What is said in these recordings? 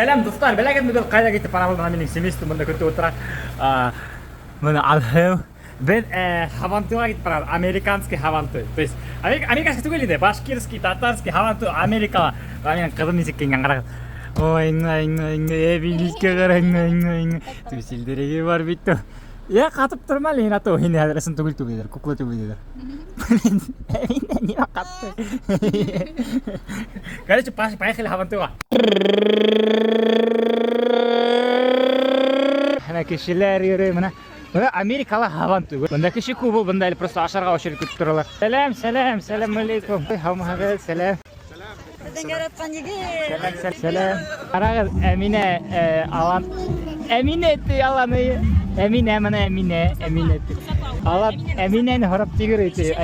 Сәләм, дуҫтар! Беләгеҙме, беҙ ҡайҙа китеп барабыҙ? Бына минең семейство бында көтөп ултыра. Бына Алһыу. Беҙ Һабантуйға китеп барабыҙ. Американский Һабантуй. То есть, американский түгел инде, башкирский, татарский Һабантуй Америкала. Бына минең ҡыҙым нисек кейенгән, ҡарағыҙ. Ой, әбилкә ҡара, түселдереге бар бит. Я ҡатып торма әле һин, а то һине хәҙер ысын түгел түгелдер, кукла түгелдер. Әминә нимә ҡатты? Короче, поехали Һабантуйға. Бына кешеләр йөрөй, бына. Бына Америкала Һабантуй. Бында кеше күп, ул бында әле просто ашарға очередь көтөп торалар. Сәләм, сәләм, сәләм алейкум. Һаумыһығыҙ, сәләм. Беҙҙең яратҡан егет. Сәләм, сәләм, сәләм. Ҡарағыҙ, Әминә, Алан. Әминә ти Алан. Әминә, бына Әминә, Әминә ти. Алан Әминәне һорап тигер ти.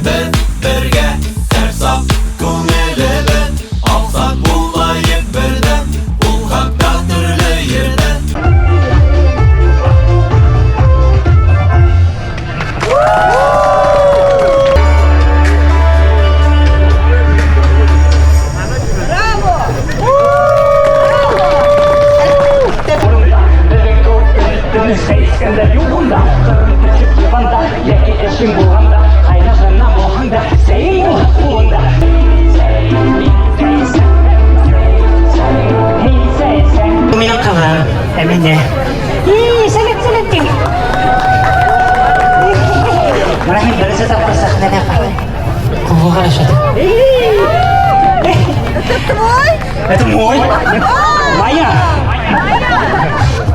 Беҙ бергә һәр саҡ күңелебеҙ Аҡсаҡ булайыҡ берҙәм Булһаҡ та төрлө ерҙән. Беҙҙең юғында, ҡырын йәки эшең булғанда, ҡайҙа ғына булһаң да, сәйең булһа ҡулыңда. Минең ҡыҙым Әминә. Сәләм, сәләм, тиң. Бына һин беренсе тапҡыр сәхнәгә ҡыуылған эшләтә. Это твой? Это мой. Моя.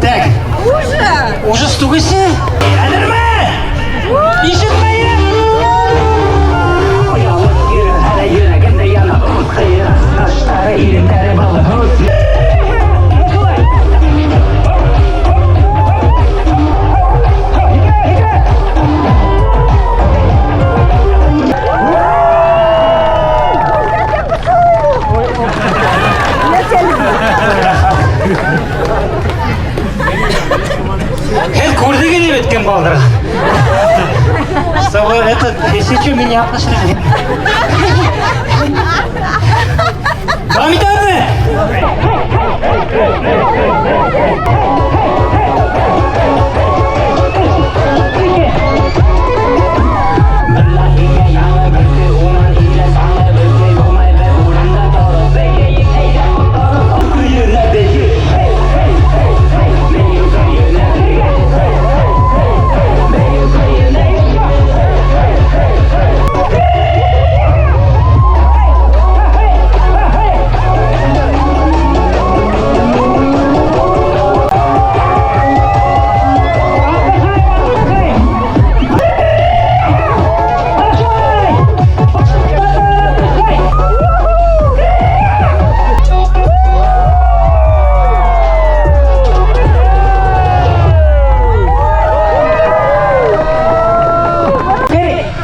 Так, Уже? ужас түгелсе? Әҙерме? Ишетмәйем. Йөрәгемдә яна ут, ҡыйрас ҡаштары, ирендәре баллы һөт. Я тебя люблю. Һеҙ күрҙегеҙ бит кем ҡалдырған. Чтобы этот, если что, меня обнажили. Дауам итәбеҙме?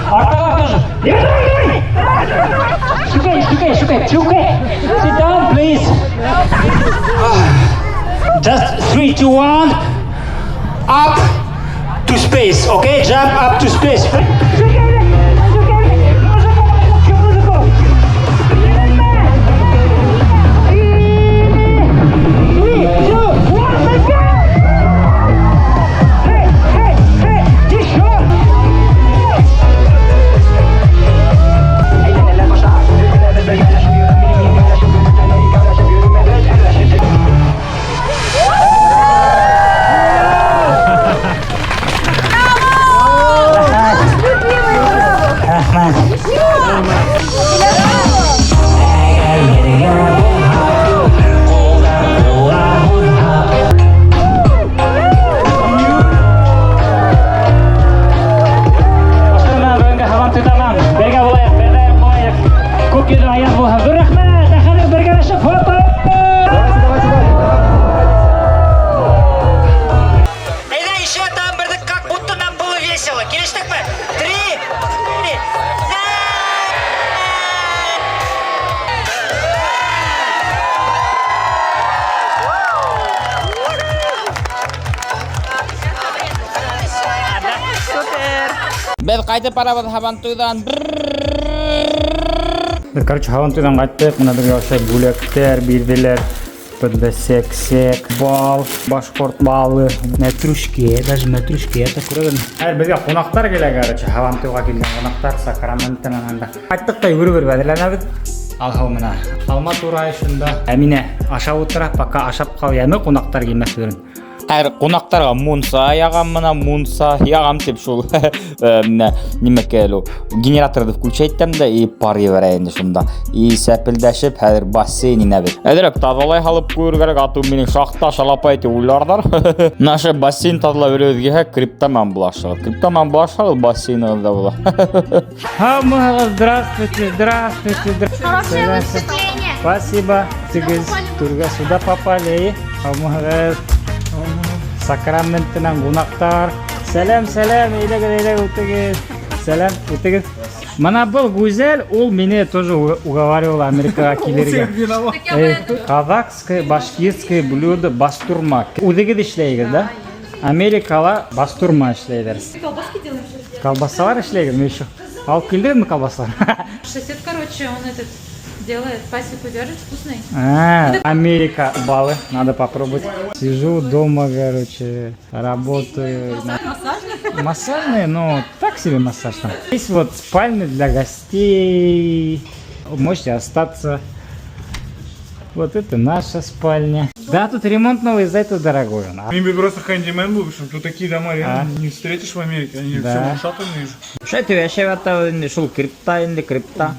Артаға тоже. Давай, давай. Шүкәй, шүкәй, шүкәй, шүкәй. Sit down, please. Just three, two, one. Up to space, okay? Jump up to space. Three, two, one, let's go! Hey, hey, hey, еще! Любимый, браво! Рәхмәт. Еще! Бөгөнгө Һабантуй тамам. Бергә булайыҡ, берҙәм булайыҡ. Күк йөҙө аяҙ булһын. Ҙур рәхмәт. Ә хәҙер бергәләшеп фото. Әйҙә, еще там берҙе, как будто нам было весело. Килештекме? Три, три. Беҙ ҡайтып барабыҙ һабантуйҙан. Беҙ, короче, һабантуйҙан ҡайттыҡ. Бына беҙгә ошо бүләктәр бирҙеләр. Бында сәк-сәк, бал, башҡорт балы, мәтрүшкә, даже мәтрүшкә ята күрәһең. Хәҙер беҙгә ҡунаҡтар килә, короче, һабантуйға килгән ҡунаҡтар Сакраменто-нан анда. Ҡайттыҡ та йүгереп әҙерләнәбеҙ. Алһыу менән алма турай шунда. Әминә ашап ултыра, пока ашап ҡал, йәме, ҡунаҡтар килмәҫ борон. Хәҙер ҡунаҡтарға мунса яғам, бына мунса яғам тип шул менә нимәкәй әле ул, генераторҙы включать итәм дә и пар ебәрә инде шунда. И сәпелдәшеп хәҙер бассейн инәбеҙ. Әҙерәк таҙалай һалып ҡуйыр кәрәк, а то минең шахта шалапай тип уйларҙар. Наша бассейн таҙалап йөрөүебеҙгә крипта менән булашығыҙ. Крипта менән булашһағыҙ, бассейнығыҙ ҙа була. Һаумыһығыҙ, здравствуйте, здравствуйте, здравствуйте. Хорошее выступление. Спасибо. Тигеҙ түргә сюда попали. Һаумыһығыҙ. Сакраменто-нан ҡунаҡтар. Сәләм, сәләм, әйҙәгеҙ, әйҙәгеҙ, үтегеҙ. Сәләм, үтегеҙ. Бына был Гүзәл, ул мине тоже уговаривал Америкаға килергә. Казахское, башкирское блюдо бастурма. Үҙегеҙ эшләйһегеҙ, да? Америкала бастурма эшләйҙәр. Колбаски делаем. Колбасалар эшләйһегеҙме еще? Алып килдегеҙме колбасалар? Сосед, короче, он этот делает, пасеку держит, вкусный. А, Америка балы, надо попробовать. Сижу дома, короче, работаю. Массажный? Массажные, но так себе массаж там. Здесь вот спальня для гостей. Можете остаться. Вот это наша спальня. Да, тут ремонт новый, за это дорогой он. Они бы просто handyman был, потому что тут такие дома реально А? не встретишь в Америке, они Да. все ушатанные же. Шулай итеп йәшәп ятабыҙ инде шул крипта инде крипта.